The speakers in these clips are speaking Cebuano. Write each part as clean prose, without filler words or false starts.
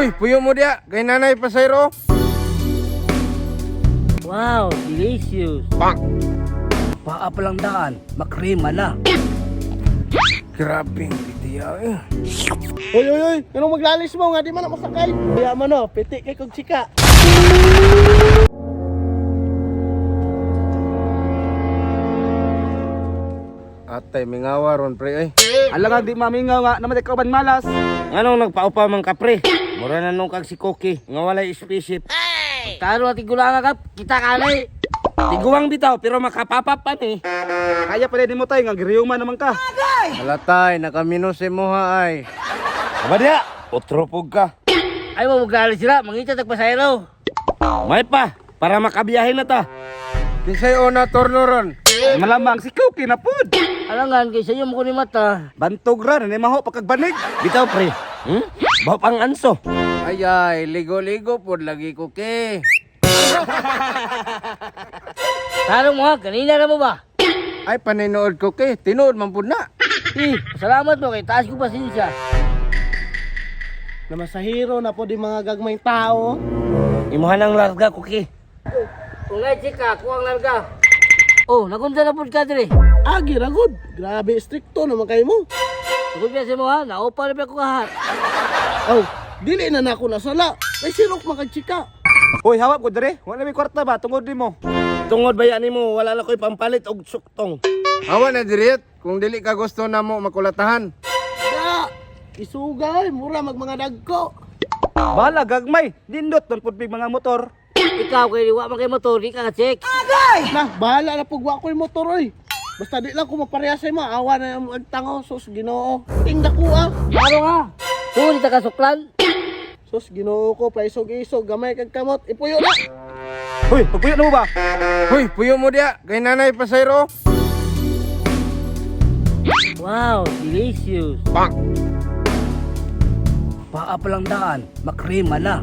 Hoy, puyo mo diya. Kay nanay pasayro. Wow, delicious. Bang! Paa pa lang daan, makrema na. Grabe ang pitiya eh. Uy, uy, uy! Anong maglalis mo nga? Di man na masakay. Kaya man no, piti kay kog chika. Atay, mingawa ron pre eh. Alam nga, di mamingaw nga, naman ikaw ban malas. Anong nagpaupa man ka pre? Mura na nung kag si Koki, nga walay spaceship. Taro at tigulangan ka, kita ka na eh. Tiguang bitaw pero makapapap pa ni. Kaya pala di mo tayo, nga giriyuma naman ka. Alatay, nakaminus si moha ay. Aba diya, otro pug ka. Ay mo maglalis sila, mangita tagpasayro. May pa, para makabiyahe na ta. Kinsay ona torno ron. Ay, malamang si Cookie na pud. Alangan kay sayo mo ko ni mata. Bantog ra, na maho pagkagbanig. Bitaw pre. Baw pang anso. Ay ay, ligo-ligo pod lagi ko ke. Taro mo ha, kanina na mo ba? Ay, paninood ko ke. Tinuod man pud na. Eh, salamat mo kay taas ko pasensya. Namasahiro na po di mga gagmayng tao. Imuha ng larga Koki. Kung ay chika, ako ang larga. Oh, nagunta na pud ka dire. Agi, ragod. Grabe, stricto naman kayo mo. Tugod biya sa mo ha, naupa na biya ko kahat. Aw, dili na nako nasala. May sirok man kag chika. Hoy, hawak ko dire. Wala may kwarta ba, tungod di mo. Tungod ba yan nimo wala na ko'y pampalit og suktong. Awa na diriyat. Kung dili ka gusto na mo makulatahan. Da! Isugay, mura mag mga dagko. Bahala, gagmay. Dindot, don pud big mga motor. Ikaw kay wa man kay motor, di ka ka-check. Na, bahala na pug wa ko'y motor oy. Basta di lang ko mapareha sa imo, awa na yung agtango, sus Ginoo. Ting dako ah. Taro ha. Tungod ta kasuklan. Sus Ginoo ko, paisog-isog, gamay kag kamot, ipuyo na. Hoy, pagpuyo na mo ba? Hoy, puyo mo diya. Kay nanay pasayro. Wow, delicious. Bang! Paa pa lang daan, makrema na.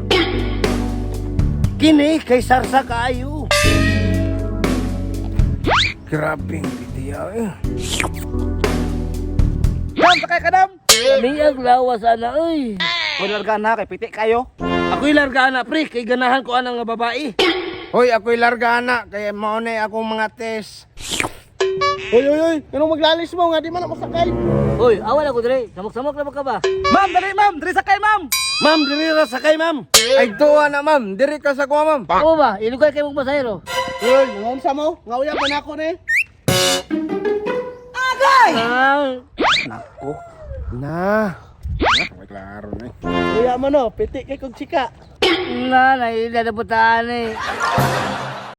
Kini kay sarsa kaayo. Grabe ang pitiya eh. Dam, sakay ka dam. Kami ang lawas ana oy. Hoy, larga na, kay piti kayo. Ako'y larga na pre, kay ganahan ko anang nga babae. Hoy, ako'y larga na. Kaya maunay akong mga test. Uy, uy, uy, anong maglalis mo nga di man na masakay. Hoy, awan ako dire. Samok-samok na ba ka ba? Ma'am, dali ma'am, dali sakay ma'am. Ma'am, diri ra sakay ma'am. Ay, tuwa na ma'am. Diri ka sa kuha ma'am. Oo ba? Ilugay kay mong pasahero. Uy, nangon sa mo, nga uya pa nako ni. Ah, Nako. Na. May klaro na eh. Uya man no, piti kay kog chika. na, naila na putaan eh.